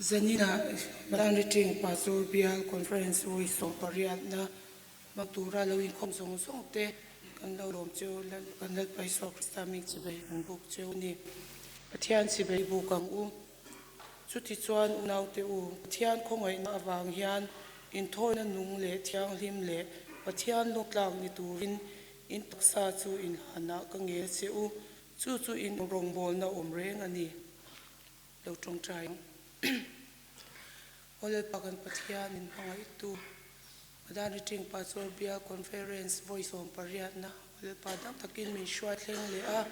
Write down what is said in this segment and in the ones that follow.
Zaninah Milan Meeting Pastor Bial Conference vawi sawmpariatna hmang tura lo inkhawm zawng zawng te kan lo lawm cheu kan Lalpa Isua Krista hming chibai kan buk cheu a ni. Pathian chibai buk ang u. Chutichuan unaute u, Pathian khawngaihna avang hian inthawina nung leh thianghlim leh Pathian lawktlak ni turin in taksa chu inhlanah ka ngel che u, chu chu in rawngbawlna awm reng a ni. Lo tawngtai ang. Aw Lalpa kan Pathian in hmangaihtu Madan Riting Pastor Bial Conference vawi 18na Aw Lalpa dang takin min hruai thleng leh a,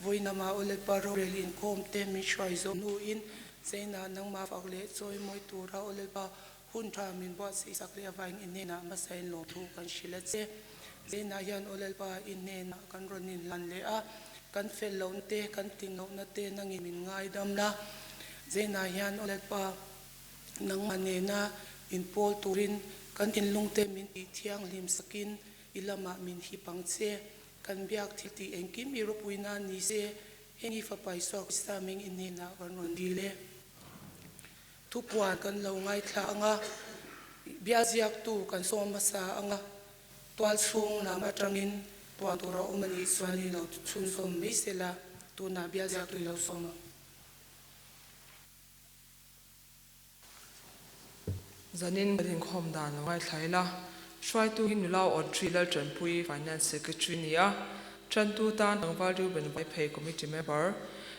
vawi nama Aw Lalpa rorel inkhawm te min hruai zawh hnuin China nangmah fak leh chawi mawi tura Aw Lalpa hun tha min buatsaih sak leh avangin i hnenah hmasain lawmthu kan hrilh a che. China hian Aw Lalpa i hnenah kan rawn inhlan leh a, kan fel lohna te, kan tling lohna te nangin min ngaidam la. China hian Aw Lalpa nangmah nena inpawl turin kan thinlung te min tih thianghlim sakin i lamah min hip ang che. Kan biak thil tih engkim i ropuina ni se, heng hi Fapa Isua Krista hming i hnenah kan rawn dil e. Thupuan kan lo ngaithla ang a, biaziaktu kan sawm hmasa ang a, tual chhung lam atangin puan tur a awm a nih chuan i lo chhunzawm mai sela, tunah biaziaktu i lo sawm ang. Zanin kan inkhawm dan lo ngaithla ila, hruaitu hi nula Audrey Laltanpui, Finance Secretary ni a, tantu tan tlangval Reuben Vaiphei Committee Member,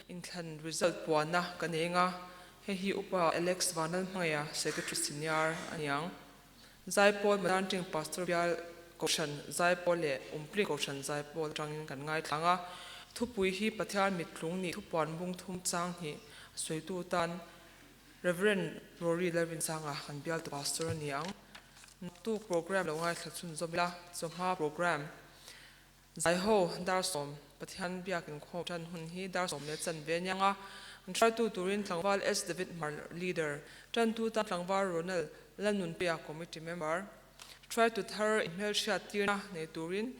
inthlan result puanna ka nei anga, Hei hi Upa Alex Vanlalhmangaia, Secretary Senior a ni ang. Zaipawl Madanting Pastor Bial Kohhran Zaipawl leh Umpli Kohhran Zaipawl atangin kan ngaithlang a. Thupui hi Pathian mittlung nih thupuan bung thum chang hnih sawitu tan Rev. Rory Lalrinsanga kan bialtu Pastor a ni ang. Naktuk program lo ngaithla chhunzawm ila, chawhma program Zaiho, dar sawm, Pathian biak inkhawm tan hun hi dar sawm leh chanve a niang a, an hruaitu turin tlangval S. David Hmar, Leader, tantu tan tlangval Ronald Lalnunpuia, Committee Member, hruaitu thar inhmelhriat tirna nei turin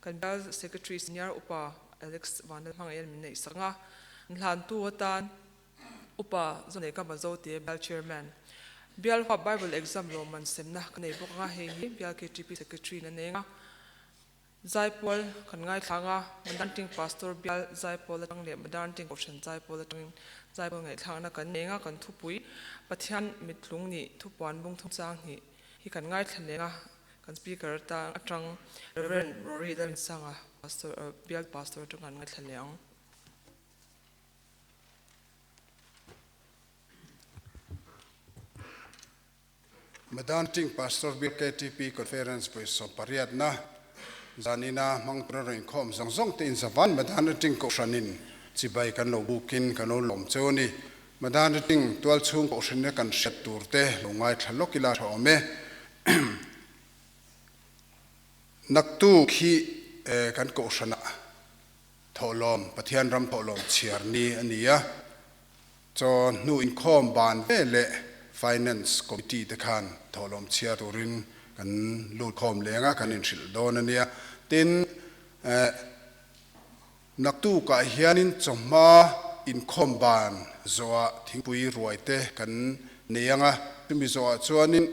kan bial Secretary Senior Upa Alex Vanlalhmangaian min neih sak ang a, an hlantu atan Upa Zawneka Mazote Bial Chairman, Bial huap Bible Exam lawmman semna ka nei bawk ang a, hei hi Bial KTP Secretary in a nei ang a. Zaipawl kan ngaithlang a, Madanting Pastor Bial Zaipawl atang leh Madanting Kohhran Zaipawl atangin Zaipawl ngaihthlakna kan nei anga kan thupui Pathian mittlung nih thupuan bung thum chang hnih hi kan ngaithla leng a, kan Speaker atang atang Rev. Rory Lalrinsanga Pastor Bial Pastor atang kan ngaithla leh ang. Madanting Pastor Bill KTP Conference vawi sawmpariatna zanina hmang tura rawn inkhawm zawng zawng te inzavan Madanting Kohhranin chibai kan lo bukin kan lo lawm cheu a ni. Madanting tualchhung Kohhranina kan hriat tur te lo ngaithla lawk ila tha awm e. Naktuk hi kan Kohhranah thawhlawm, Pathian ram thawhlawm chhiar ni a ni a. Chaw hnu inkhawm ban ve leh Finance Committee te khan thawhlawm chhiar turin kan lut khawm leng a, kan inhrilh dawn a nia. Tin, naktukah hianin chawhma inkhawm ban zawhah thingpui ruai te kan nei ang a, chumi zawhah chuanin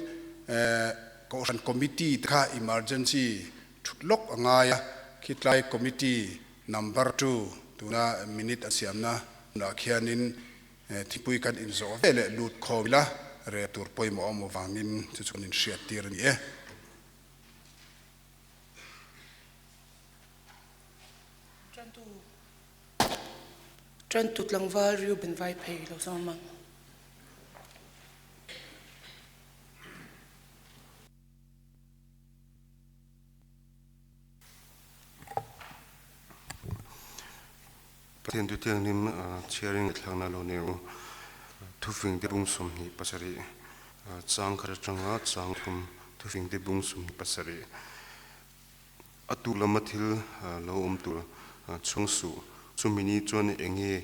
Kohhran Committee te kha emergency thut lawk a ngai a, khitlai Committee Number two, tuna minute a siamna hmunah khianin thingpui kan inzawh ve leh lut khawm ila, rel tur pawimawh a awm avangin chu chu kan inhriat tir a ni e. Tantu Tantu tlangval Reuben vai phei lo zawm ang. Pathian tu thianghlim chhiarin ngaihthlakna lo nei u. Thufingte bung 27 chang khat atanga chang thum Thufingte bung 27 a tu lama thil lo awm tur chhung suh. Chumi ni chuan enge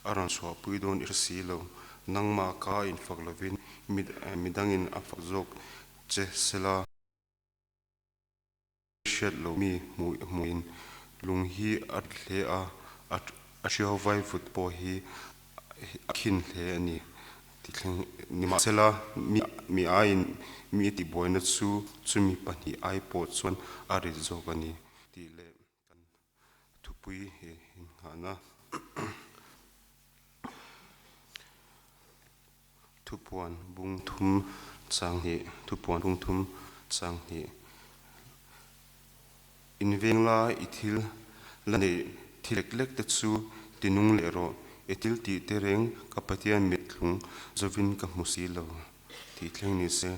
a rawn chhuahpui dawn i hre si lo. Nangmah ka infak lovin midangin a fak zawk che sela. Hriat lo mi hmuh hmuhin lung hi a ri hle a, a hriau vai vut pawh hi a khin hle a ni. Tithleng nimahsela mi mi aiin mi tihbuaina chu chumi pahnih ai pawh chuan a rit zawk a ni tih leh kan thupui innghahna thupuan bung thum chang hnih thupuan bung thum chang hnih Inveng la i thil la neih thi lek lek te chu ti nung leh rawh, i thil tih te reng ka Pathian mittlung zovin ka hmu si lo tih thleng ni se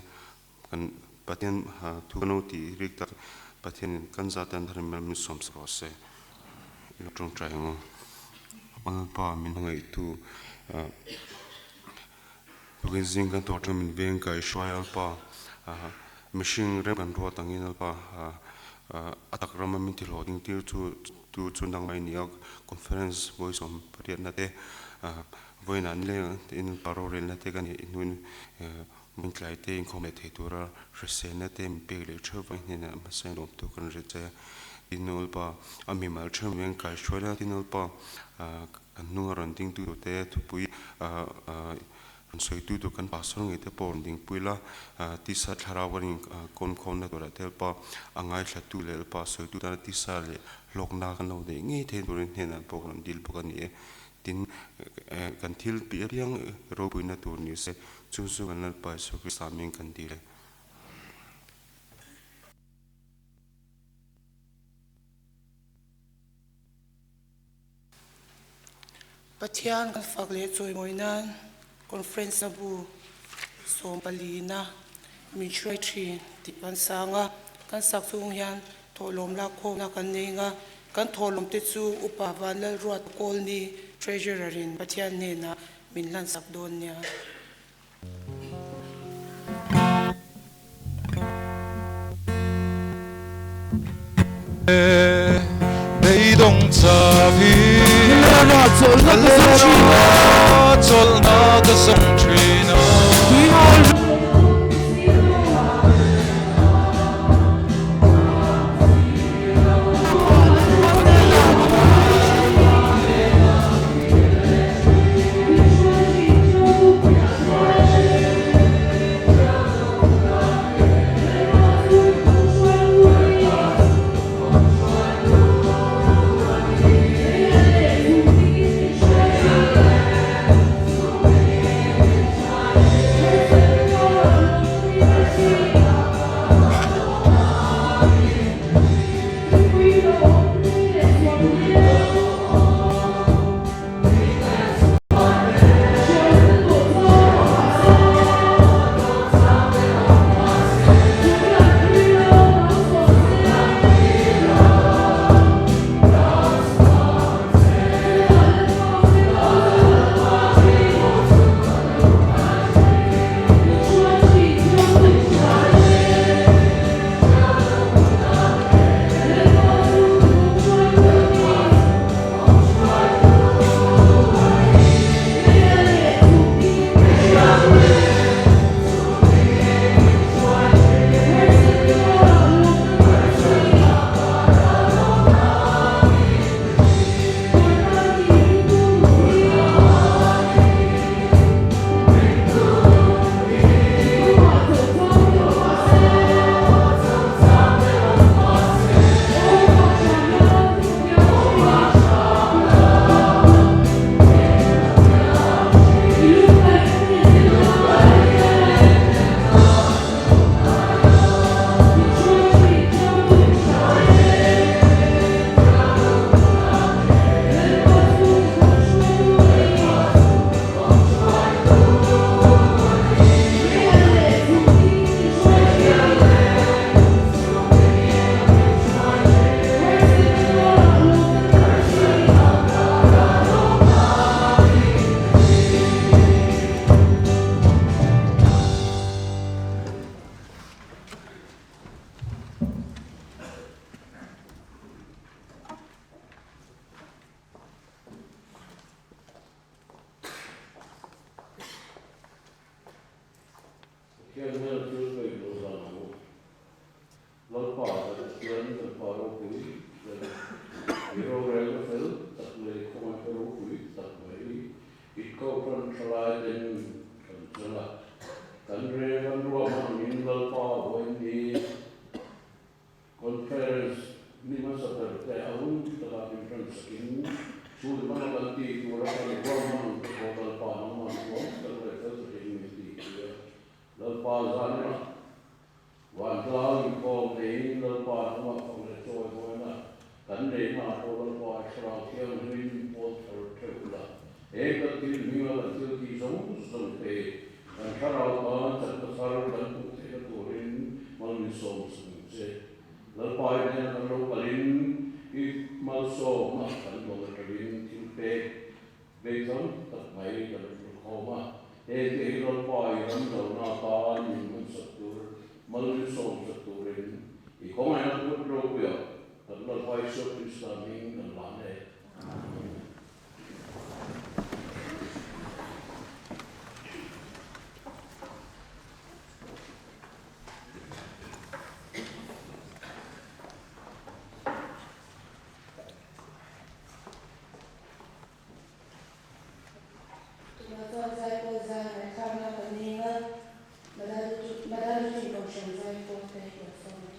kan Pathian thu ka no tih rik tak Pathianin kan zat an thar min sawm sak rawh se i lo tawngtai ang u. Lalpa min hmangaihtu Tukin zing kan tawh atang min veng kai hruai Lalpa mihring rem kan ruat angin Lalpa a tak rama min ti hlawh ding tir chu tu chu nangmah i ni a conference vawi sawm pariatna te vawiinah ni leng in Lalpa rorelna te ka nih hnuin min tlai te inkhawm leh thei tura hriselna te min pek leh theuh vang hnenah hmasa in lawm tur kan ri che tin Lalpa a mimal theuh min kai hruai la tin Lalpa Kan hnunga rawn ding tu te thupui rawn sawi tu tur kan pastor ngei te pawh rawn ding pui la, tisa thlarau kan in kawn khawmna turah te helpa a ngaithla tu leh helpa sawi tu tana tisa leh hlawkna kan lo neih ngei theih turin hnenah pawh kan rawn dil bawk a ni e. Tin, kan thil tih apiang ropuina tur ni se, chung chu kan Lalpa Isua Krista hming kan dil e. Pathian kan fak leh chawimawi nan conference a bu sawmpalina min hruai thin tih kan sang a, kan sak chhung hian thawhlawm lakkhawmna kan nei nga, kan thawhlawm te chu Upa Vanlalruat Kawlni Treasurer in Pathian hnenah min hlansak dawn nia. Pathian hmel thil ka inlo zan ang u. Lalpa kan Pathian kan Pa ropui leh i rorelna fel tak leh khawngaihna ropui tak mai i kohhran thalai ten kan. Pathian hminga kan thil tih zawng zawng te kan thlarau tan chakna thar kan hmuh theihna turin mal min sawm sak ang che. Lalpa i hnena kan lo kalin i malsawmna kan dawn atangin thil pek Beidawng tak mai kan hmu khawm a, hengte hi Lalpa i ram lohna atan min hmansak tur, mal min sawmsak turin i khawngaihna kut ropuiah kan Lalpa Isua Krista hming kan lan e. Amen. Tunah chuan Zaipawl zai ngaihthlakna kan ning a, Madaluchin Kohhran Zaipawl te kan sawm a.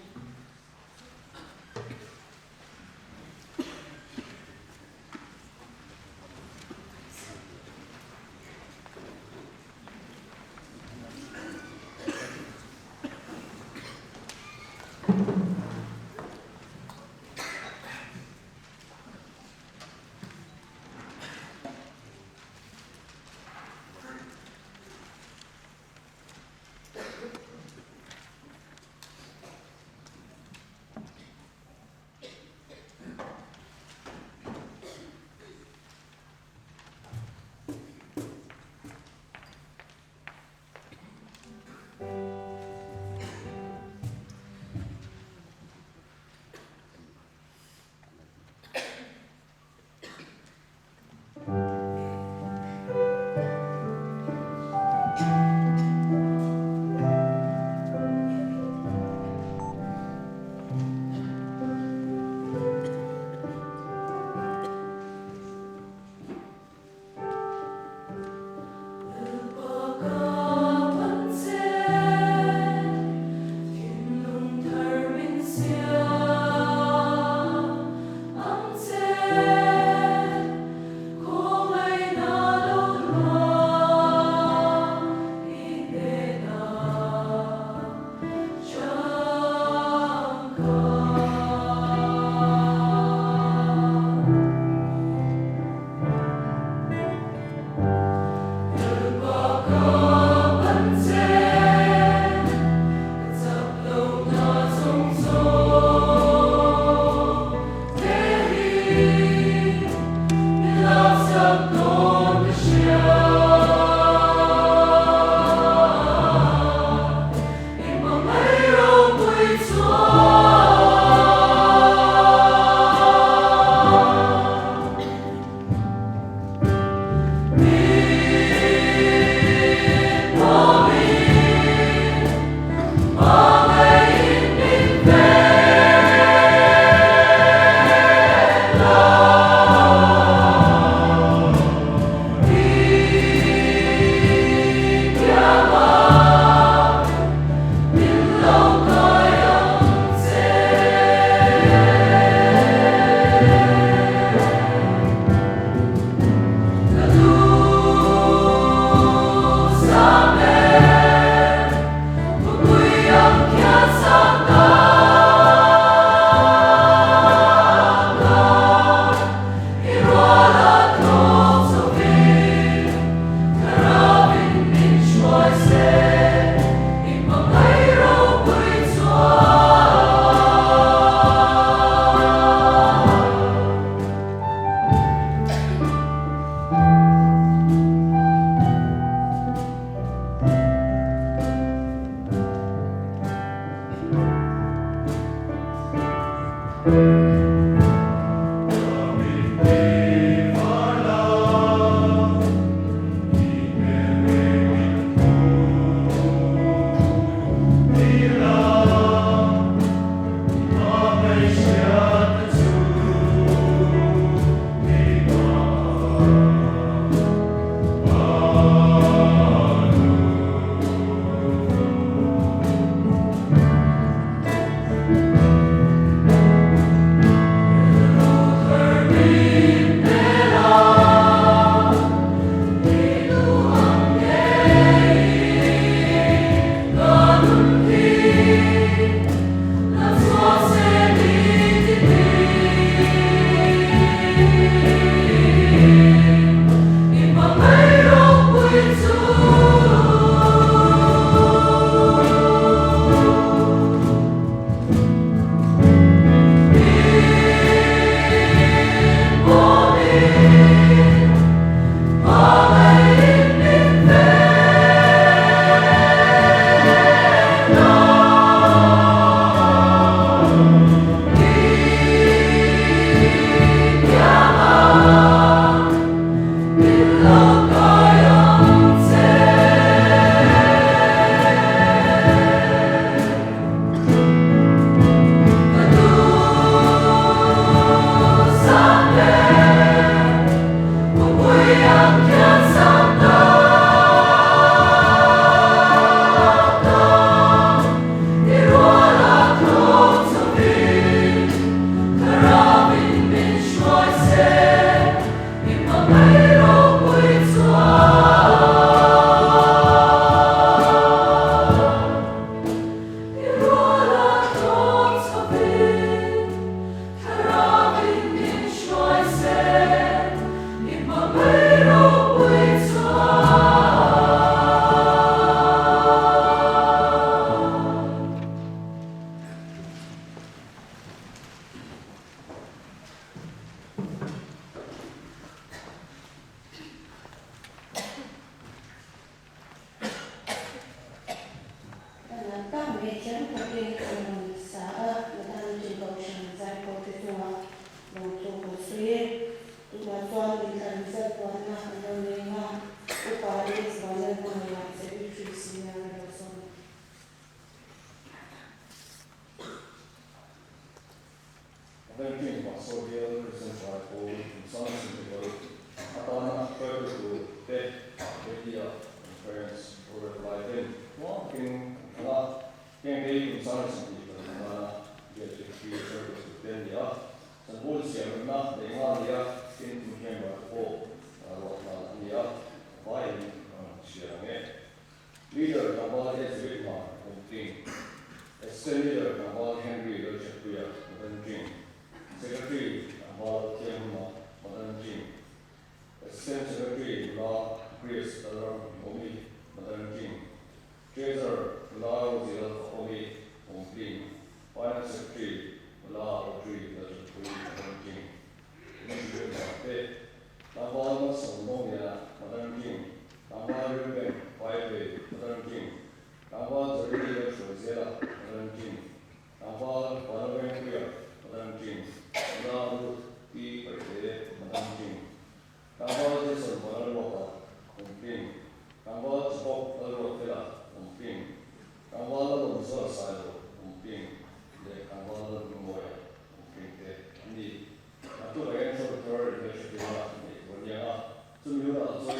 Conference rorel lai ten tluang takin an hmang a, heng te hi kum sang leh 25 nana Bial Secretary Service tur te an ni a, Chanpual siamremna neih nghal a ni a, tin member te pawh ruah nghal an ni a, a vaiin an chhiar ang e. Leader tlangval Ezri Hmar Kumtling, Assistant Leader tlangval Henry Lalhriatpuia Madan King, Secretary tlangval Thianghuma Madan King, Assistant Secretary nula Grace Lalram Awmi Madan King, Treasurer nula Rosie Lalfakawmi Kumtling, Finance Secretary nula Audrey Lalhriatpuii Madan King, Committee member te tlangval Malsawmdawngliana Madan King, Tlangval Reuben Vaivei Madan King, Tlangval Jeremy Lalhruaizela Madan King, Tlangval Vanavengpuia Madan King, Nula Ruth Pi Paihte Madan King, Tlangval Jason Vanlalruata Kum King, Tlangval Jacob Lalruatfela Kum King, Tlangval Lalawmzuala Sailo Kum King leh Tlangval Lalhmingmawia Kum King te an ni. Naktuk ah hian Thawk Thar Inhmelhriattirna neih tur a ni ang a, chumi hunah chuan.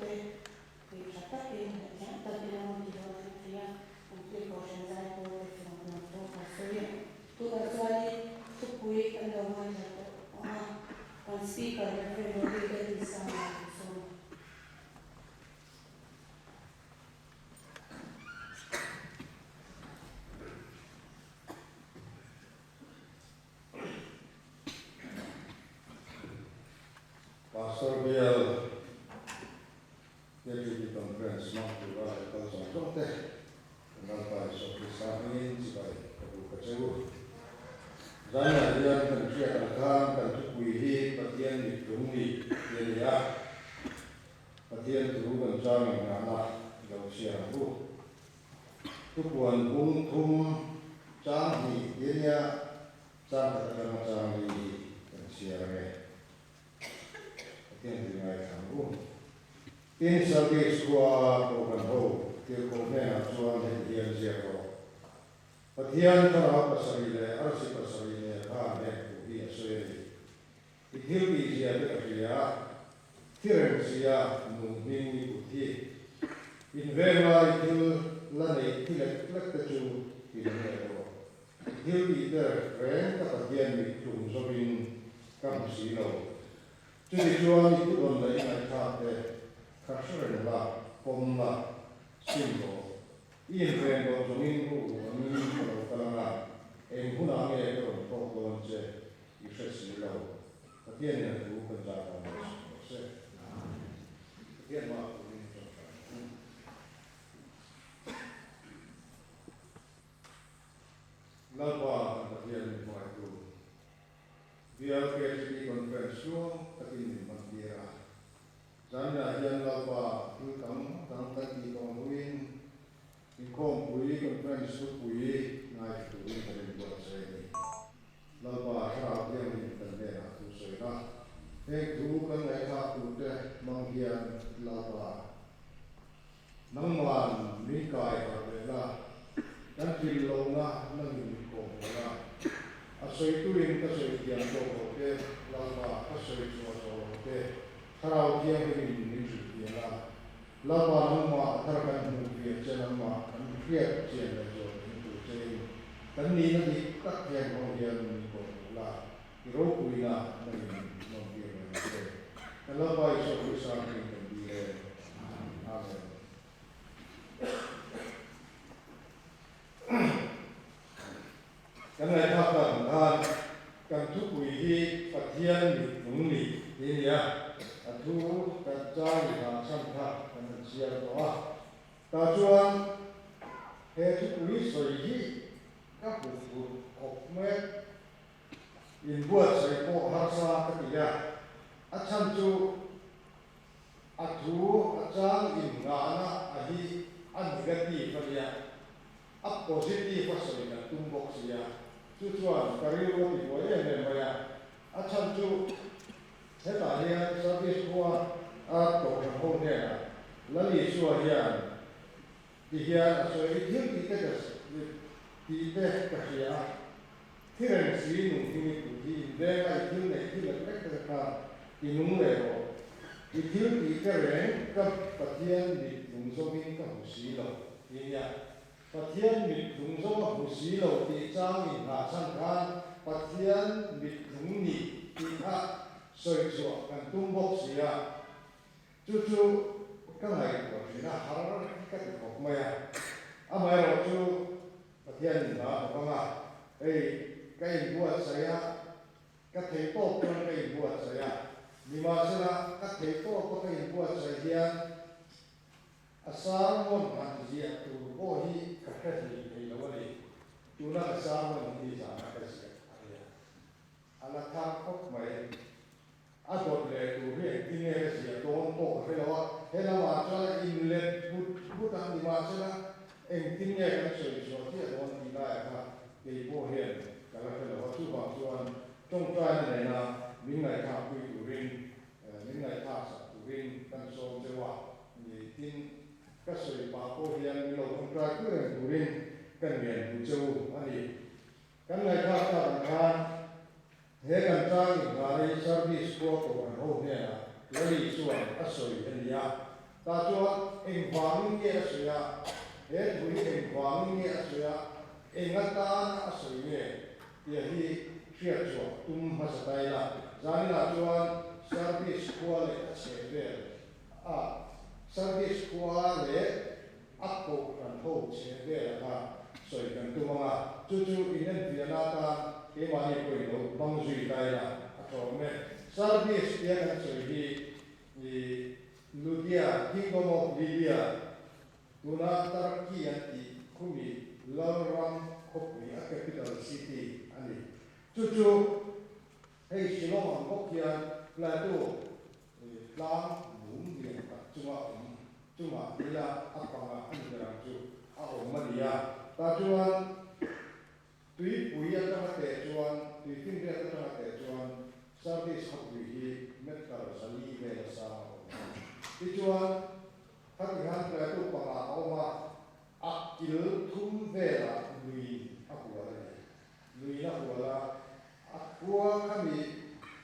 te tih tha takin leh thiam takin an rawn ti hlawhtling thei a, Kumtui Kohhran Zaipawl te chungah lawmthu kan sawi a. Tunah chuanin thupui kan lo ngaithla tawh ang a, kan Speaker Rev. Rodrigo Linsanga a lo sawm a. Pastor Bial Deputy Conference hmang tura lo kal zawng zawng te, kan Lalpa Isua Krista hmingin chibai ka buk a che u. Zainah hian kan hriat ang khan kan thupui hi Pathian mittlung ni ti a ni a, Pathian thu kan chang inngahna lo chhiar ang u. Thupuan bung thum chang hnih ti a nia, chang khat atanga chang li hi kan chhiar ang e. Pathian tui ngaithla ang u. Tin, Sardis khua Kohhran ho tirhkoh hnenah chuan heti hian ziak rawh, Pathian thlarau pasarih leh arsi pasarih nen khan heng thu hi a sawi a ni. I thil tih zia te ka hria, thi reng sia nung hming i put hi. Inveng lai thil la neih thi lek lek te chu ti dang leh rawh. I thil tih te reng ka Pathian mit tlung zawkin ka hmu si lo. Chumi chuan i thudawn leh i ngaihthlak te kha hre reng la, pawm la, sim rawh. I inven loh zawngin ruh angin ka lo kal anga, eng hunah nge ka rawn tawk dawn che i hre si lo. Pathianin a thu kan zah dan leh sawi rawh se. Pathian hmaah turin tawngtai ang u. Lalpa kan Pathian min hmaitu BLKTP Conference luang takin min hman tir a. Zaninah hian Lalpa thil tam dang kan tih tawh hnuin inkhawmpui conference thupui ngaithla turin kan inbuatsaih a ni. Lalpa Thlarau Thianghlim kan hnenah thu sawi la, heng thu kan ngaihthlak turte hmang hian Lalpa nangman min kai harh leh la, kan thil lohna nangin min kawm hmuh la. A sawituin ka sawi thiam tawk lo te, Lalpa ka sawi chhuah zawh lo te, Thlarau Thianghlimin min hrilh thiam la. Lalpa nangmah a thar kan hmuh fiah che nangmah kan hriat chian leh zual thing tur chein kan nihna dik tak hian ho hian min kawh hmuh la, i ropuina nangin nawm tir reng ang che. Kan Lalpa Isua Krista hmingin kan dil e. Amen. Kan ngaihthlak tak ang khan kan thupui hi Pathian mit nung ni ti a ni a, a thu kan chang i hah chhan kha kan han chhiar tawh a. Tah chuan he thupui sawi hi ka hmu fur khawp mai a, inbuatsaih pawh harsa ka ti a, a chhan chu a thu a chang inngahna a hi a negative a nia. A positive a sawi kan tum bawk si a, chu chuan ka rilru a ti buai em em mai a. A chhan chu hetah hian Sardis khua a Kohhran ho hnenah Lal Isua hian ti hian a sawi, I thil tih te ka tih te ka hria a, thi reng si nung hming i put hi inveng a, i thil neih thi lek lek te kha ti nung leh rawh. I thil tih te reng ka Pathian mit lung zawngin ka hmu si lo. Ti nia, Pathian mit lung zawng a hmu si lo tih chang inhah chhan khan Pathian mit lung nih tih kha sawi chhuah kan tum bawk si a. Chu chu ka ngaihtuah thin a, har ka ti khawp mai a. Amaherawh chu Pathian inhah bawk ang a, hei ka inbuatsaih a, ka thei tawp chuan ka inbuatsaih a, nimahsela ka thei tawpa ka inbuatsaih hian A sermon han ziah tur pawh hi ka hre hlei thei lo a ni. Tuna ka sermon hi nizanah ka ziah a nia. A la thar khawp mai. A dawt leh tur hi engtin nge ka ziah dawn pawh ka hre lo a. He lamah chuan a inlet but but ang ni mahsela engtin nge kan sawi chhuah chiah dawn tih laiah kha kei pawh hian ka la hre lo a. Chuvang chuan tawngtaina nena min ngaihthlakpui turin Min ngaihthlak sak turin kan sawm cheu a ni tin ka sawi pah pawh hian min lo tawngtai pui reng turin ka ngen duh cheu a ni. Kan ngaihthlak tak ang khan he kan chang inngahna hi Sardis khua Kohhran ho hnenah Lali chuan a sawi a ni a. Tah chuan engvangin nge a sawi a? He thu hi engvangin nge a sawi a? Eng atana a sawi nge? Tia hi hriat chhuah tum hmasa ta ila. Zaninah chuan Sardis khua leh a chhehvel a Sardis khua leh a kohhran ho chhehvel a kha sawi kan tum ang a, chu chu inenfiahna atan keimahni pawhin lo hmang zui ta ila a tha awm e. Sardis tia kan sawi hi Ludia, Kingdom of Lydia, tuna Turkey an tih khumi lalram khawpui a capital city a ni. Chu chu hei Shillong ang bawk hian Plateau tlang lung lian tak chunga awm chungah ila a panga a ni ber ang chu a awm a ni a. Tah chuan Tuipui atanga teh chuan, tuifinriat atanga teh chuan Sardis khawpui hi meter 400 vel a sang a awm a. Tichuan, khati khan Plateau panga a awm a, a kil thum velah luiin a hual a ni. Luiin a hual a, a khua khami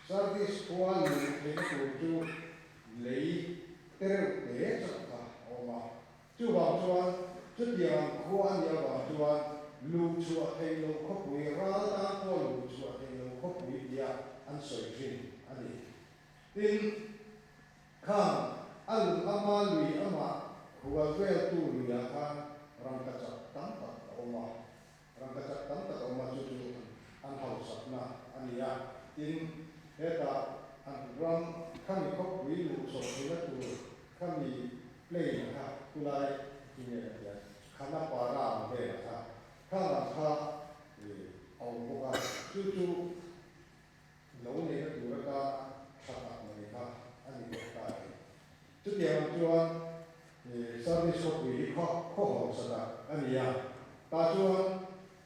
Sardis khua luh theihna tur chu lei tereuh te chauh kha a awm a. Chuvang chuan, chutiang khua a nih avang chuan luh chhuah theih loh khawpui, ral tan pawh luh chhuah theih loh khawpui tia an sawi thin a ni. Tin, khang a lung ama lui amah hual veltu luiah khan rangkachak tam tak a awm a. Rangkachak tam tak a awm a, chu chu an hausakna a ni a. Tin, hetah an ram khami khawpui luh chhoh theihna tur khami plane kha khulai ti nge ka ti a, Khanapara ang velah kha, khang ang kha a awm bawk a, chu chu lo neihna tur atana tha tak mai kha a ni bawk ta a ni. Chutiang ang chuan service khawpui hi khaw khaw hausa tak a ni a, tah chuan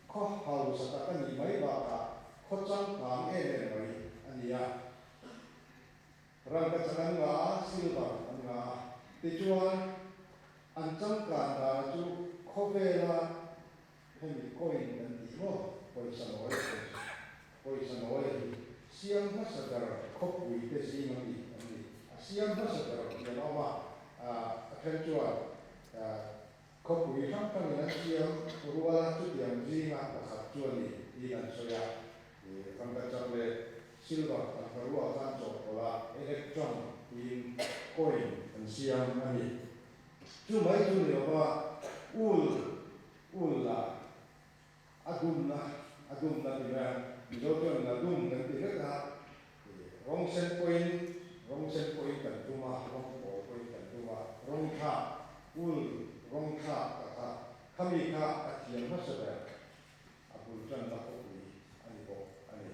khaw hausa tak a nih mai bakah khaw changkang em em mai a ni a. Rangkachak an ngah a, silver an ngah a, tichuan an changkan dana chu khawvela Hemi coin kan tih maw? Pawisa nawi pawisa nawi hi siam hmasa ber khawpui te zing a mi an ni. A siam hmasa ber tih an awm a, a then chuan khawpui hrang hrangin an siam rual a, chutiang zinga pakhat chu a ni tiin an sawi a. Rangkachak leh silver tangkarua khan chawhpawlh a, electrum tiin coin an siam a ni. Chu mai chu ni lova ul ul la a dumna a dumna ti mai a, Mizo chuan la dum kan ti vek a, rawng sen pawhin rawng sen pawhin kan dum a, rawng pawl pawhin kan dum a, rawng thlak ul rawng thlak ta kha khami kha a thiam hmasa ber a bul tanna khawpui a ni bawk a ni.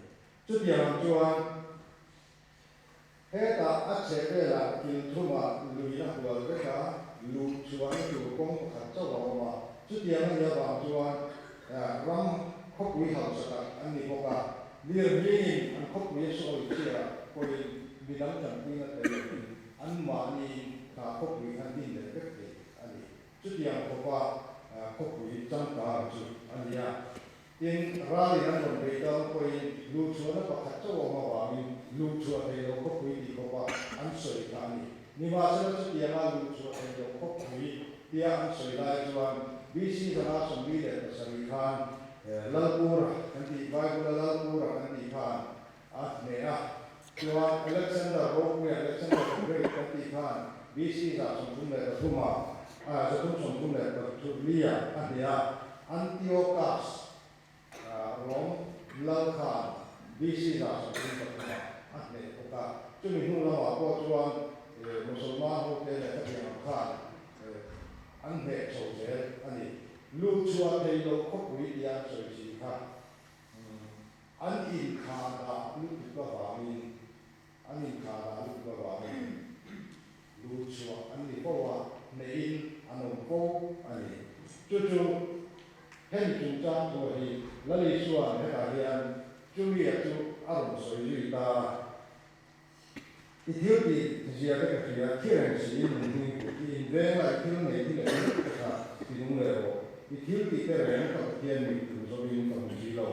Chutiang ang chuan. Hetah a chheh velah kil thumah lui a hual vek a, luh chhuahna tur kawng pakhat chauh a awm a. Chutiang a nih avang chuan ram khawpui hausa tak an ni bawk a, lirhmingin an khawpui a sawi chhiah pawhin midang tanpuina tel lovin anmahniin kha khawpui khan din leh vek thei a ni. Chutiang khawpa khawpui changkang chu a ni a. Tin, ralin an rawn bei dang pawhin luhchhuahna pakhat chauh awm avangin luhchhuah thei lo khawpui tih khawpa an sawi kha a ni. Nimahsela chutianga luhchhuah thei lo khawpui tia an sawi lai chuan BC 147 khan Lalpura kan tih, Bible-a Lalpura kan tih khan a hneh a. Chuan Alexander Ropuia, Alexander the Great kan tih khan BC 133 ah, 334 ah a hneh a. Antiochus Rom lal khan BC 133 ah a hneh bawk a. Chumi hnu lamah pawh chuan Musalman hote leh khatiang ang khan an hneh chho zel a ni. Luhchhuah thei loh khawpui tia an sawi thin kha. An inkhah dah lutuk avangin, an inkhah dah lutuk avangin luh chhuah an ni fo a, hneihin an awm fo a ni. Chu chu hemi chungchang thu hi Lali chuan hetah hian chumia chu a rawn sawi zui ta a. I thil tih zia te ka hria, thi reng siin min hming put, i inveng la, i thil nei thi leh mek te kha ti nung leh rawh, i thil tih te reng ka Pathian mit hmu zawin ka hmu si lo.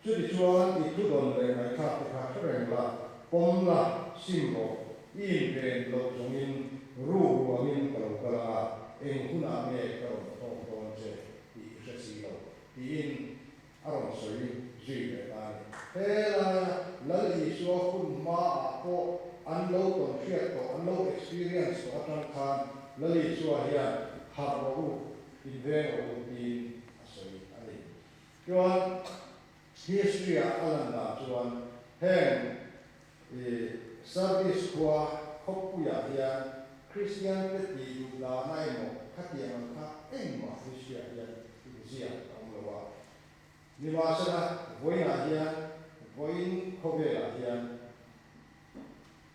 Chutichuan i thudawn leh ngaihthlak te kha hre reng la, pawm la, sim rawh, i inven loh zawngin. Ruk ruangin ka lo kal ang a, eng hunah nge ka rawn thawk dawn che tih i hre si lo, tiin a rawn sawi zui leh ta a ni. He laia Lal Isua hun hmaah pawh an lo tawn hriat tawh, an lo experience tawh atang khan Lal Isua hian harh rawh u, inveng rawh u tiin a sawi a ni. Chuan history-ah a lan dan chuan heng I Sardis khua khawpuiah hian Kristiante tih duh dana emaw khatiang ang kha engmah history-ah hian inziak a awm lo a. Nimahsela, vawiinah hian, vawiin khawvelah hian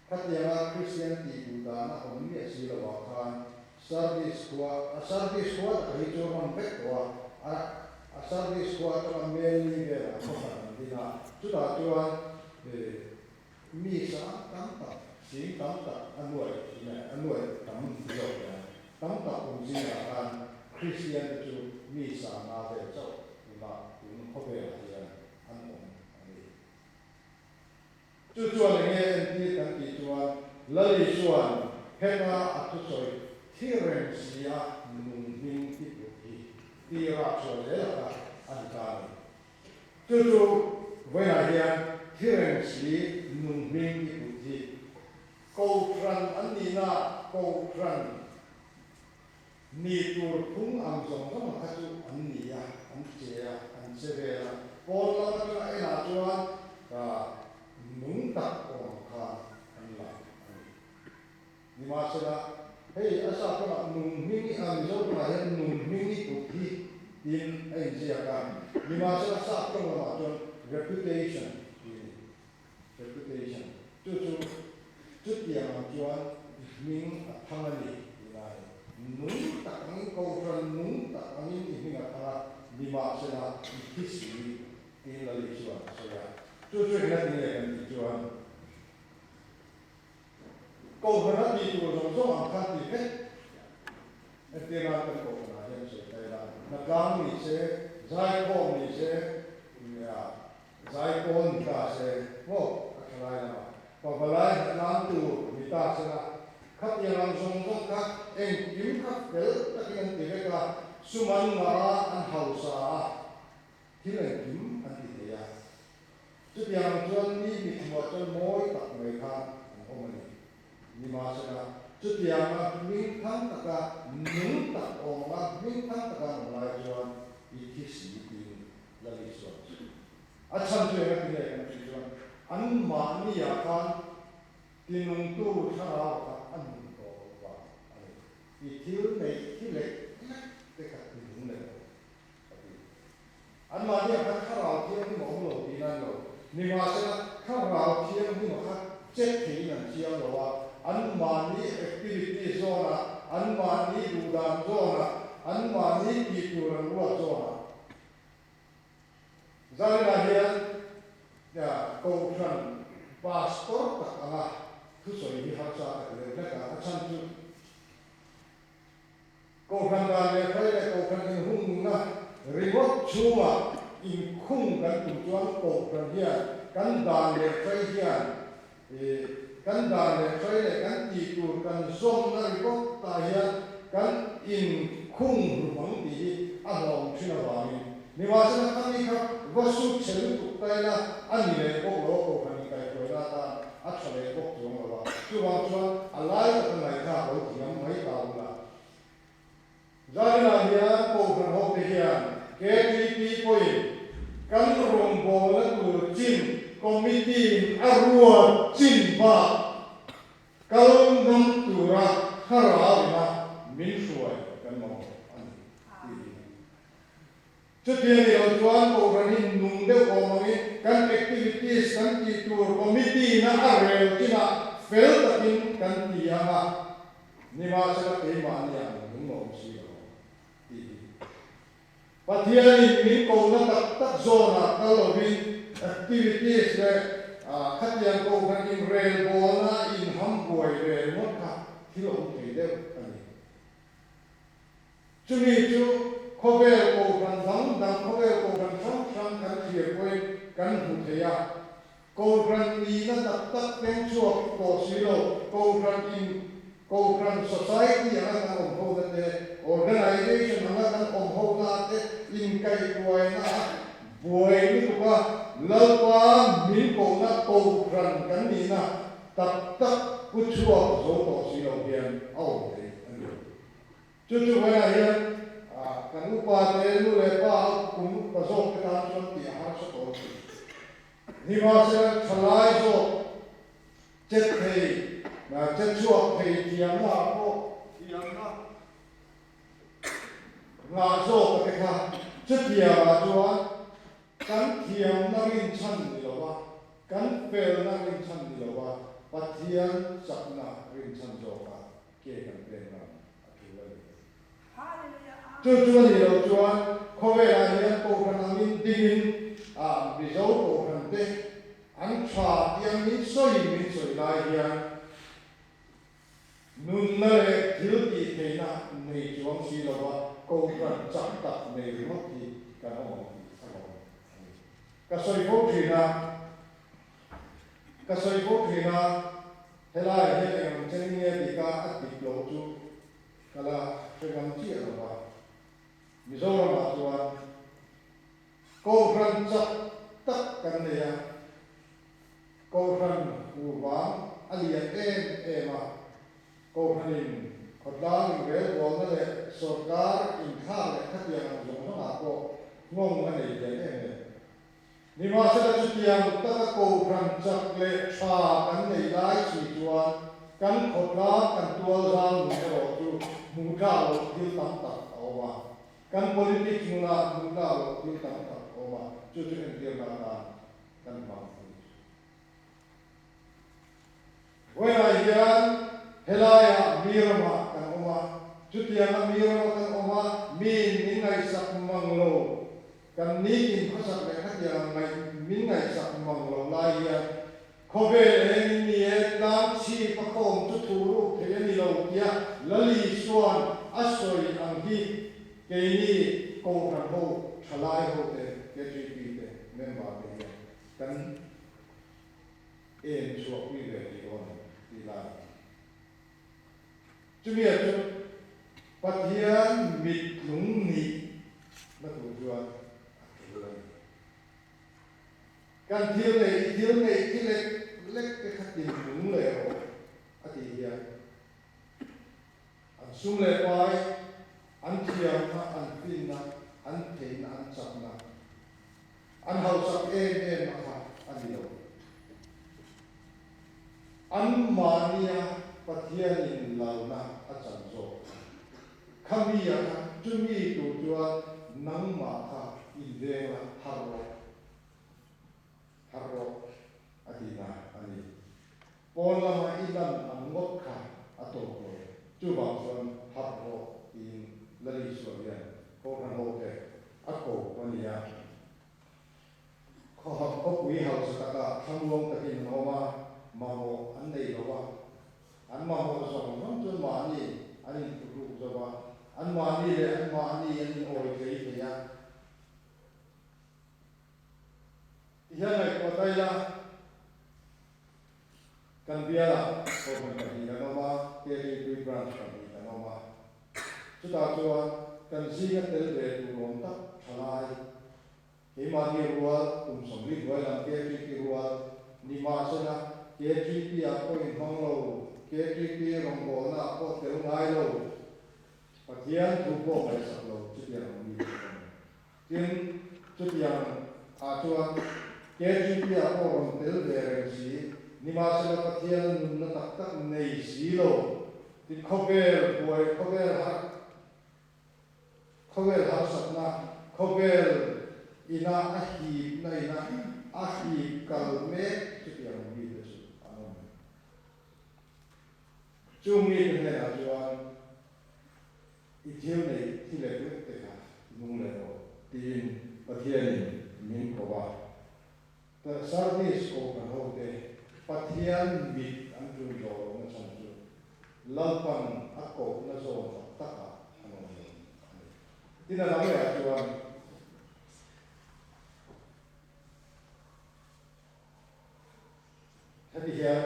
khatianga Kristian tih duh dana awm miah si lovah khan Sardis khua, a Sardis khua taka hi chu rawn vek tawh a, a Sardis khua atanga Melni velah khaw hran an din a, chutah chuan Mi sang tam tak, sing tam tak a nuai nge a nuai tam zawk hian tam tak awm zingah khan Kristian te chu mi sanga vel chauh tunah tun khawvelah hian an awm a ni. Chu chuan enge entir kan tih chuan Lali chuan heta a thusawi thi reng si a nung hming i put hi tirah chhuah zel a kha a ni ta a ni. Chu chu vawiinah hian thi reng si nung hming i put hi Kohhran an nihna Kohhran ni tur phung ang zawng zawng kha chu an ni a, an che a, an che vel a. Pawn lam atanga enah chuan ka nung tak awm ang khan an lang a ni. Nimahsela, hei a sa kawngah nung hming i a Mizo tawngah hian nung hming i put hi tiin a inziak a. Nimahsela, sap tawng lamah chuan reputation tih a ni. Reputation. Chu chu chutiang ang chuan i hming a thang a ni tih lai. Nung tak angin, kohhran nung tak angin i hming a thang a, nimahsela i thi si tiin Lali chuan a sawi a. Chu chu engati nge kan tih chuan? Kohhran a tih tur zawng zawng ang khan ti vek. Entir nan kan kohhranah hian sawi ta ila, hnatlang ni se, zaikhawm ni se, zaipawl ni ta se, maw a tha lai lamah pavalai hnatlang tur ni ta se la, khatiang ang zawng zawng kha engkim kha fel takin an ti vek a, sum an ngah a, an hausa a, thil engkim an ti thei a. Chutiang chuan mi mithmuah chuan mawi tak mai kha an awm a ni. Nimahsela, chutianga hming thang taka nung tak awm anga hming thang taka an awm lai chuan i thi si tiin Lali chuan a sawi. A chhan chu eng a ti nge kan tih chuan anmahniah khan tinungtu thlarau kha a nun tawh loh vang a ni. I thil neih thi lek lek te kha tinung leh lo. a ti. Anmahni ah khan Thlarau Thianghlim a awm lo tih nan lo. Nimahsela, Thlarau Thianghlim a kha check theihin an chiang lo a, anmahni activity zawnah, anmahni duhdan zawnah, anmahni tih tur an ruat zawnah. Zaninah hian Kohhran Pastor tak anga thusawi hi harsa ka ti deuh hlek a, a chhan chu Kohhran dan leh hrai leh kohhran inhumna ringawt chhungah inkhung kan tum chuan kohhran hian kan dan leh hrai hian kan dan leh hrai leh kan tih tur kan zawmna ringawt tah hian kan inkhung hlum ang tih hi a hlawm thin avangin nimahsela khami kha va sut chhe lutuk ta ila a ni leh bawk lo a kohhran inkaihhruaina atan a tha leh bawk chuang lo a, chuvang chuan a lai taka ngaihthlak lo thiam mai ta ula. Zaninah hian Kohhran hote hian KTP pawhin kan rawngbawlna tur chin Committee-in a ruat chin bak kal ngam tura thlarauina min hruai kan mamawh a ni tih hi. Chuti a nih loh chuan Kohhran hi nung deuh awm angin kan activities kan tih tur committee na a rel chinah fel takin kan ti ang a, nimahsela keimahni ah min nung awm si lo tih hi Pathianin min kohna tak tak zawnah kal lovin activities leh khatiang Kohhran inrelbawlna inham buai ve ringawt kha thil awm thei deuh a ni. Chumi chu khawvel kohhran dang dang, khawvel kohhran hrang hrang kan thlir pawhin kan hmu thei a. Kohhran nihna tak tak keng chhuak tawh si lo, kohhran in. Kohhran society anga kan awm hona te, organization anga kan awm hona te inkaihhruaina a buai lutuk a, Lalpa min kohna Kohhran kan nihna tak tak pu chhuak zo tawh si lo hian a awm thei a ni. Chu chu vawiinah hian kan upa te, nu leh pa a kum upa zawk te tan chuan tih a harsa tawh a ni. Nimahsela thalai zawk Chet thei, chet chhuak thei thiamna ah pawh thiamna ngah zawk a te kha. Chutiangah chuan kan thiamna rinchhan ni lo a, kan felna rinchhan ni lo a, Pathian chakna rinchhan zawka ke kan pen ngam a tul a ni. Chu chu a nih loh chuan khawvelah hian Kohhran angin dingin Mizo Kohhran te An tha tiang min sawi min sawi lai hian nunna leh thil tih theihna nei chuang si lova kohhran chak tak nei ringawt hi kan awm ang tih a lawm a ni. Ka sawi fo thin a, ka sawi fo thin a, helai hian eng ang chen nge dik a a dik loh chu ka la hre ngam chiah lova, Mizoramah chuan Kohhran chak tak kan nei a, Kohhran huvang a lian em em a, Kohhranin khawtlang inrelbawlna leh sawrkar inthlak leh khatiang ang zawng zawngah pawh nghawng a nei lian em em. Nimahsela chutiang taka Kohhran chak leh tha kan nei lai si chuan kan khawtlang kan tualzang nun erawh chu hmuh tlak loh thil tam tak a awm a. Kan politics hmunah hmuh tlak loh thil tam tak a awm a, chu chu entirna atan kan hmang thei. Vawiinah hian helaiah mi ramah kan awm a, chutianga mi rama kan awm a, miin min ngaihsak mang lo, kan nitin khawsak leh khatianga ngaih min ngaihsak mang lo lai hian khawvel engin ni e, tlang chhip a khawm chu thu ruk thei a ni lo tia Lali chuan a sawi ang hi keini Kohhran ho thalai ho te, KGP te member te hian kan en chhuahpui ve thei dawn em tih lai. Chumi ah chu Pathian mitlung nih na tur chuan a tul a ni. Kan thil neih i thil neih khi lek lek te kha tin nung leh rawh a tih hian an sum leh pai, an thiamna, an finna, an theihna, an chakna, an hausak em em na kha a ni lo. An mahnia Pathianin lalna a chan zawk kha. Khami ah kha chumi tur chuan nangmah kha inveng la harh rawh, harh rawh a tihna a ni. Pawn lama i lan ang ngawt kha a tawp lo, chuvang chuan harh rawh tiin Lali Sual hian Kohhran hote a ko a ni a. Khawpui hausa takah thlamuang takin an awm a, mamawh an nei lo va. An mamawh zawng zawng chuan mahni an inphuhruk zo va, an mahni leh an mahni an inawi tlei thei a. Tihian ngaihtuah ta ila, kan bialah Kohhran pahnih kan awm a, KTP Branch pahnih kan awm a. Chutah chuan kan zinga tel ve tur awm tak thalai Keimahni rual, kum 40 hnuai lam KTP rual ni mahsela KTP ah pawh inhmang lo, KTP rawngbawlna ah pawh tel ngai lo, Pathian thu pawh ngaihsak lo chutiang ang mi te pawh a ni. Tin, chutiang ah chuan KTP ah pawh rawn tel ve reng si, nimahsela Pathian a nunna tak tak nei si lo, tin khawvel buai, khawvel harh, Khawvel harsatna, khawvel ina a hipna ina a hip kal mek chutiang mite chu an awm. Chung mite hnenah chuan i thil neih thi lek lek te kha i nung leh rawh tiin Pathianin min ko a. Sardis kohhran hote Pathian mit an tul zawh lohna chhan chu Lalpan a kohna zawn tak takah an awm lo a ni. Tin a lam lehah chuan heti hian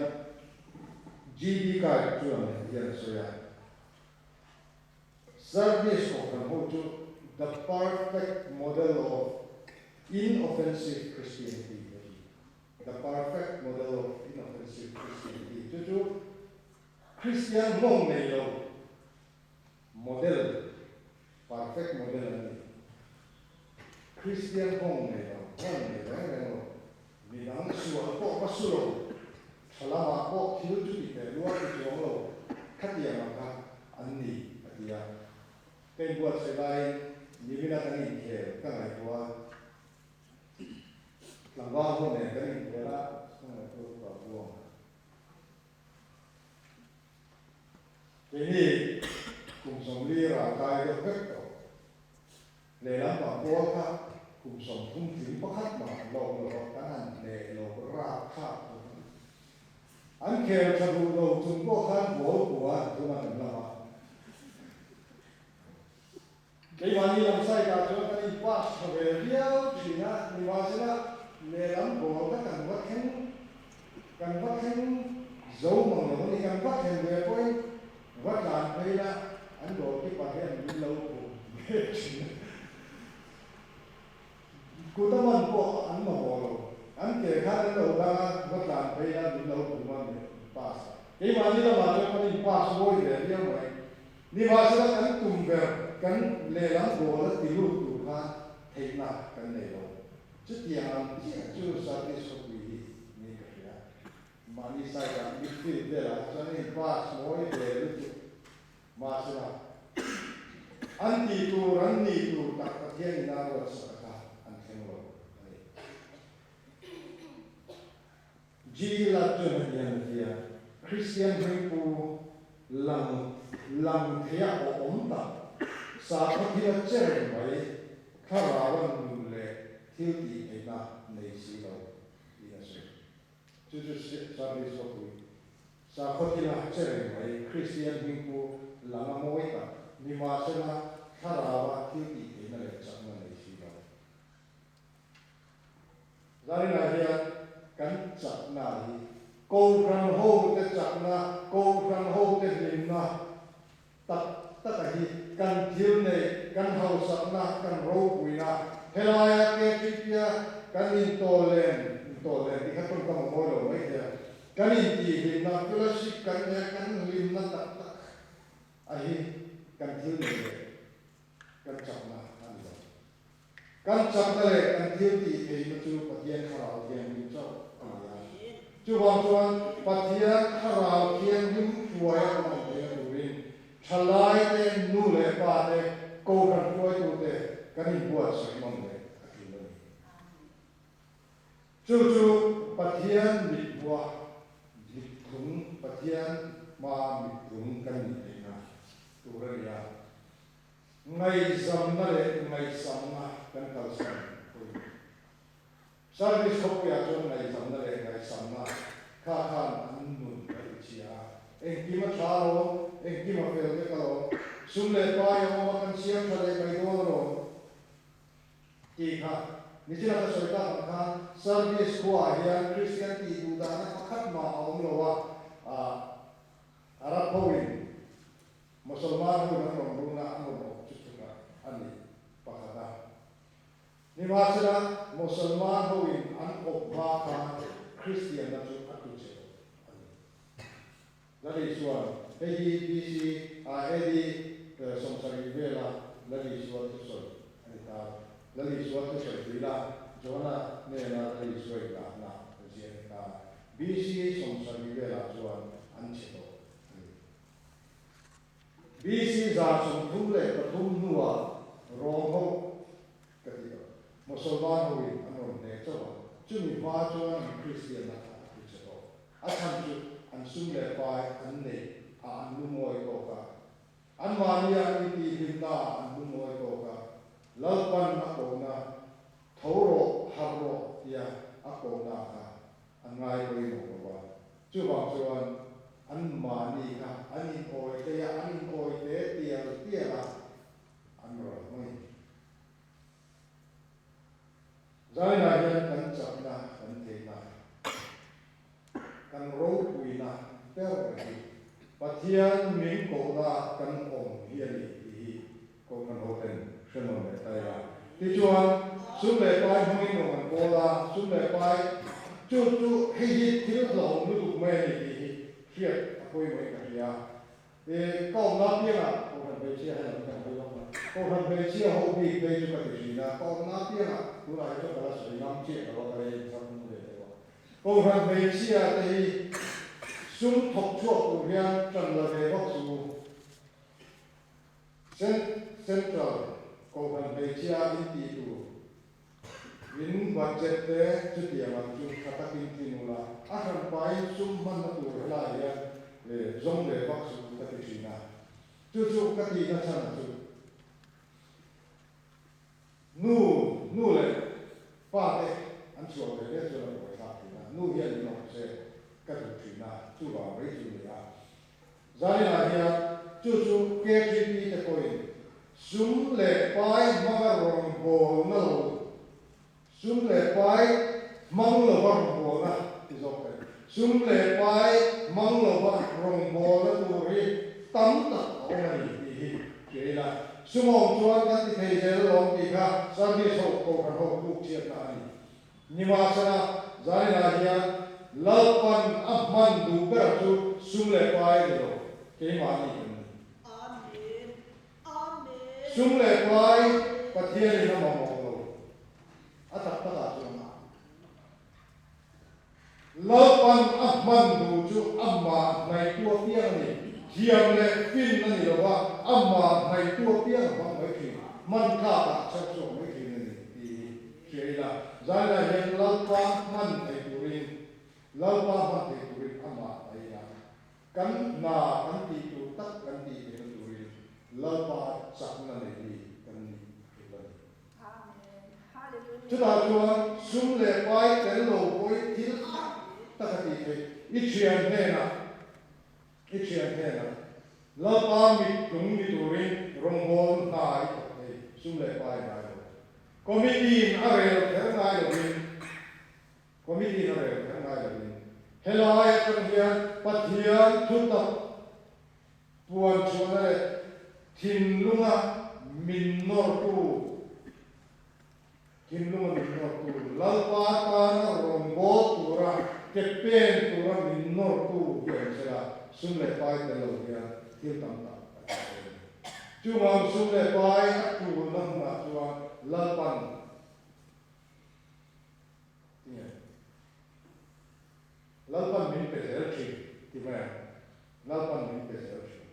GD Kai chuan. hian a sawi a. Sardis kohhran ho chu the perfect model of inoffensive Christianity a ti. The perfect model of inoffensive Christianity chu chu Kristian nghawng nei lo model, perfect model an ni. Kristian nghawng nei lo, nghawng nei reng reng lo, midang sual pawh va su lo, tha lamah pawh thil chu ti teh luar ti chuang lo, khatiang ang kha an ni, a ti a. Ka inbuatsaih laiin nimina kan inkhel ka ngaihtuah a. Tlangval ho nen kan inkhel a, ka ngaihtuah lutuk a buang. Keini kum 40 ral kai deuh vek tawh. Lehlam pang pawl kha kum 30 tling pakhat mah an la awm lo a, kan han hneh lo rap thlak thung a ni. An khel tha duh lo chung pawh khan ball kua an thum a kan lam a. Keimahni lam side ah chuan kan in pass tha ve viau thin a, nimahsela lehlam ball kha kan va thleng kan va thleng zo mang lo a ni, kan va thlen ve pawhin va tlan phei la an goalkeeper hian min lo pum ve thin a, kut a man pawh an mamawh lo, an ke khan an lo dang a, va tlan phei la min lo pum a min pass a, keimahni lamah chuan kan in pass mawi ve viau mai. Nimahsela kan tum ber kan lehlam goal a ti lut tur khan theihna kan nei lo. Chutiang ang chiah chu Sardis khawpui hi niin ka hria. Mahni side ah midfield velah kha chuan a in pass mawi ve lutuk. Mahsela an tih tur an nih tur tak Pathian in a ruatsak a kha an thleng lo a ni. G. Latjon a hian a ti a, Kristian hmingpu lang lang theia awm tak, sakhaw thila che reng mai, thlarau an nun leh thil tih theihna nei si lo tiin a sawi. Chu chu Sardis khawpui sakhaw thila che reng mai, Kristian hmingpu lang a mawi tak, nimahsela thlaraua thil tih theihna leh chakna nei si lo. Zarinah hian kan chakna hi Kohhran hote chakna, Kohhran hote hlimna tak taka hi kan thil neih, kan hausakna, kan ropuina, helaia KTP-a kan intawllen, intawllen tih kha tawngkam a mawi lo mai thei a, kan intihhlimna, fellowship kan neih a, kan hlimna tak tak a hi kan thil neih leh kan chakna a ni lo. Kan chakna leh kan thil tih theihna chu Pathian Thlarau Thianghlim chauh a ni a. Chuvang chuan Pathian Thlarau Thianghlim hruai a awm ang theihna turin thalaite, nu leh pate, kohhran hruaitute kan inbuatsaih nawm leh a tul a ni. Chu chu Pathian mithmuha mitthung, Pathian hmaa mitthung kan nih theihna tur a ni a. Ngaihzamna leh ngaihsamna kan kalsan pawimawh. Service khawpuiah chuan ngaihzamna leh ngaihsamna kha khan an nun a ti chhia a. Engkim a tha alawm, engkim a fel vek alawm, sum leh pai a awm a kan siam tha leh mai dawn alawm tih kha nichina ka sawi tak ang khan Service khuaah hian Kristian tih duh dahna pakhat mah a awm lo a, Arab hoin Mosolman ho in an rawn run a, an rawn awp chu chhuk a a ni pakhat a. Nimahsela, Mosolman ho in an awp hma khan Kristianna chu a tlu che tawh a ni. Lali chuan hei hi BC AD 70 vela Lali Isua thusawi a ni ta. Lali Isua thusawi tuila Johana hnena Lali Isua inlahna ziah a ni ta. BC 70 velah chuan an che tawh a ni. BC 133 hnuah Rom ho ka ti tawh, Mosolman hoin an rawn hneh chauh a, chumi hma chuan an Kristianna kha a tlu che tawh. A chhan chu an sum leh pai an neih a an lungawi tawk a, anmahnia an intihhlimna ah an lungawi tawk a, Lalpan a kohna tho rawh, harh rawh tia a kohna kha an ngai pawimawh lo va. Chuvang chuan an mahni kha an inawi hlei a, an inawi te tial tial a, an ral mai. Zainah hian kan chakna, kan theihna, kan ropuina ber hi. Pathian min kohna kan awm hi a ni tih hi Kohhran hoten hre nawn leh ta ila. Tichuan, sum leh pai hmangin rawn an kawl a, sum leh pai chu chu hei hi thil hlauhawm lutuk mai a ni tih hi hriat a pawimawhin ka hria. E, ka awmna apiangah Kohhran hmeichhia he lam hi kan hawi lawk a, Kohhran hmeichhia ho bik phei chu ka ti thin a, ka awmna apiangah tunah hi chuan ka la sawi ngam chiah lo a, ka rei inchhak hmung ve deuh a. Kohhran hmeichhia te hi sum thawk chhuak tur hian tan la ve vak chu. Central Kohhran hmeichhia in tih tur in budget te chutiang ang chu tha takin tlin ula, a hran pain sum hmanna tur helai hian zawng ve vak chu ka ti thin a. Chu chu ka tihna chhan a chu nu nu leh pa te an chhuah ve ve chuan a buaithlak thin a, nu hian min awm se ka duh thin a, chuvang mai chu ni a. Zaninah hian chu chu KTP te pawhin sum leh pai hmanga rawngbawlna lo, sum leh pai hmang lova rawngbawlna ti zawk thei, sum leh pai hmang lova rawngbawlna tur hi tam tak a awm a ni tih hi hria ila, sum a awm chuan kan ti thei zel alawm tih kha service ho, kohhran ho tlukchhiatna a ni. Nimahsela, zaninah hian Lalpan a hman duh ber chu sum leh pai a ni lo, keimahni kan ni. Sum leh pai Pathianin a mamawh lo, a tak takah chuan Lalpan a hman duh chu amah hnaihtu apiang a ni. Thiam leh fin a ni lo va, amah hnaihtu apiang a hmang mai thin, hman tlakah a chher chhuak mai thin a ni tih hi Hria ila, Zaila hian Lalpa hman thei turin, Lalpa hman thei turin amah a ila. Kan hna kan tih tur tak kan tih theihna turin Lalpa chakna nei mi kan nih a tul a ni. Chutah chuan sum leh pai tel lo pawhin thil tak tak a tih theih. I thian hnenah, i thian hnenah Lalpa mit tlung ni turin rawngbâwl hna i thawk thei, sum leh pai ngai lo. Committee-in a rel kher ngai lovin, Committee-in a rel kher ngai lovin, helai atang hian Pathian thutak puan chhuahna leh thinlunga min nawrtu, Thinlunga min nawrtu, Lalpa tana rawngbâwl tura ke pen tura min nawrtu hi awm se la, sum leh pai tel lo hian thil tam tak a ti thei a ni. Chuvang sum leh pai a tulna hmunah chuan Lalpan tinge Lalpan min pe zel thin ti mai ang, Lalpan min pe zel thin.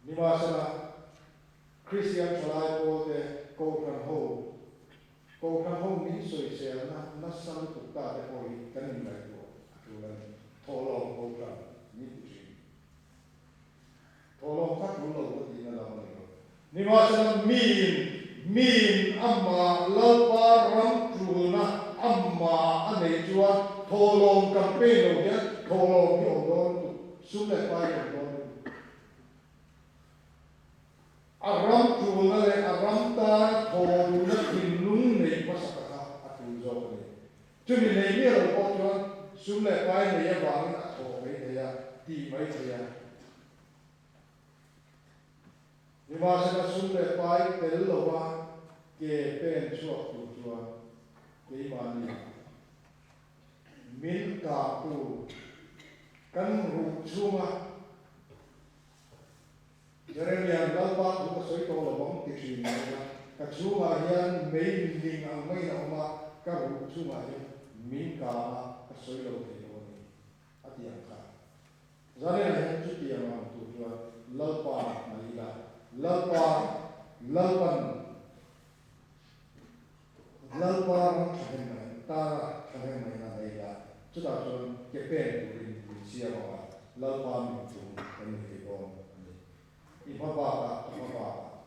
Nimahsela, Kristian thalai pawlte Kohhran ho, Kohhran ho min sawiselna nasa lutuk ta te pawh hi kan inngaihtuah a tul a ni. Thawhlawm Kohhran min ti thin. Thawhlawm kha tul lo ka tihna lam a ni lo. Nimahsela, miin, miin amah Lalpa ram tulna amah a neih chuan thawhlawm campaign lo hian thawhlawm hi awm dawn lutuk, sum leh pai hi awm dawn lutuk. A ram tulna leh a ram tana thawhluna thinlung nei hmasa kha a tul zawk a ni. Chumi nei miah lo pawh chuan sum leh pai nei avangin a thawh mai thei a, tih mai thei a. Nimahsela sum leh pai tel lova ke pen chhuak tur chuan keimahni min kangtu kan ruh chhunga Jeremia'n Lalpa thu ka sawi tawh lo ang ti thin mai a, ka chhungah hian mei ling ang maiin a awm a, ka ruh chhungah hian min kang a, ka sawi lo thei lo a ni, a ti ang kha. Zaninah hian chutiang ang tur chuan Lalpa hnaih ila, Lalpa, Lalpan, Lalpa ram thahnem mai, tana thahnem mai na nei ila, chutah chuan ke pen turin min siam ang a, Lalpa min tum kan ni thei dawn a ni. I hma bakah, ka hma bakah.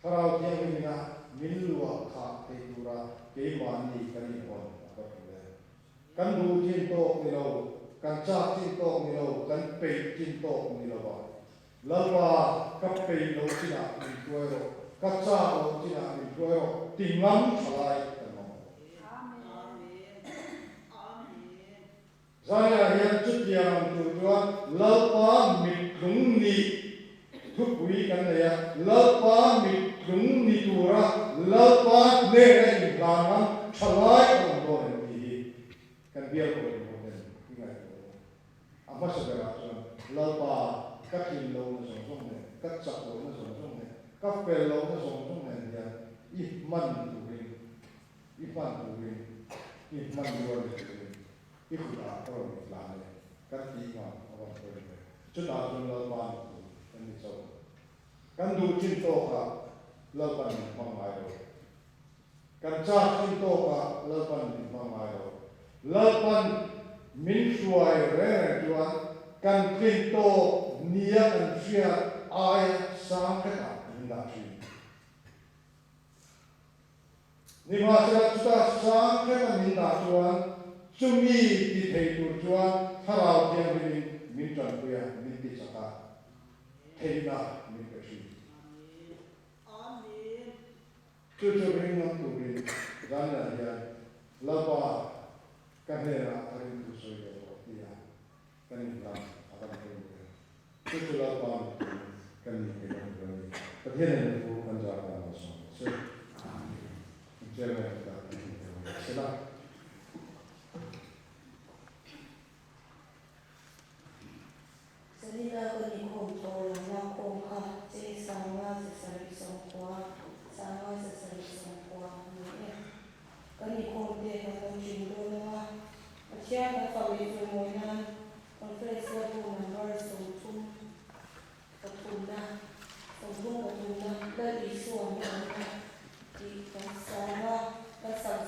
Thlarau Thianghlimina min luah khah thei tura keimahni kan inhawn a va tul em? Kan duh chin tawk ni lo, kan chak chin tawk ni lo, kan peih chin tawk ni lo va. Lalpa, ka peih loh chinah min hruai rawh, ka chak loh chinah min hruai rawh ti ngam tha lai kan mamawh. Zaiah hian chutiang. Chutiang tur chuan Lalpa mittlung nih thupui kan nei a, Lalpa mittlung ni tura Lalpa hnena inhlan ram tha lai a awm dawn em tih hi kan bial pawh in ho ten i ngaihtuah lo. A hmasa berah chuan Lalpa ka tlin lohna zawng zawng nen, ka chak lohna zawng zawng nen, ka fel lohna zawng zawng nen hian i hman turin, i hman turin, i hman rual ni turin i kutah ka rawn intlan e, kan tih ngam a rawn pawi ve. Chutah chuan Lalpa ni tur kan ni chauh. Kan duh chin tawkah Lalpan min hmang ngai lo. Kan chak chin tawkah Lalpan min hmang ngai lo. Lalpan min hruai reng reng chuan kan tlin tawk nia kan hriat aia sang hretah min dah thin. Nimahsela chutah sang hreta min dah chuan chumi ti thei tur chuan Thlarau Thianghlimin min tanpui a, min ti chak a, theihna min pe thin. Chu chu ring ngam turin Daniel hian Lalpa ka hnenah a ringtu sawi ve tawh ti a kan inhlan a kan pawimawh e. Chu chu Lalpa mipui kan nih theihna tur a ni. Pathian in thu kan zar dan lo sawm rawh se. Amen. Chairman kutah kan hmu thei ang se la. Zanina ka inkhawm tawh lo na khawm kha cheng 5790, 5790 a ni e. Kan inkhawm te kan lo tling dawn ang a, Pathian kan fak leh chawimawi nan Conference la bu number 30 pathumna, 33na Lal Isua hmangaihna tih kan sawm a, kan sak.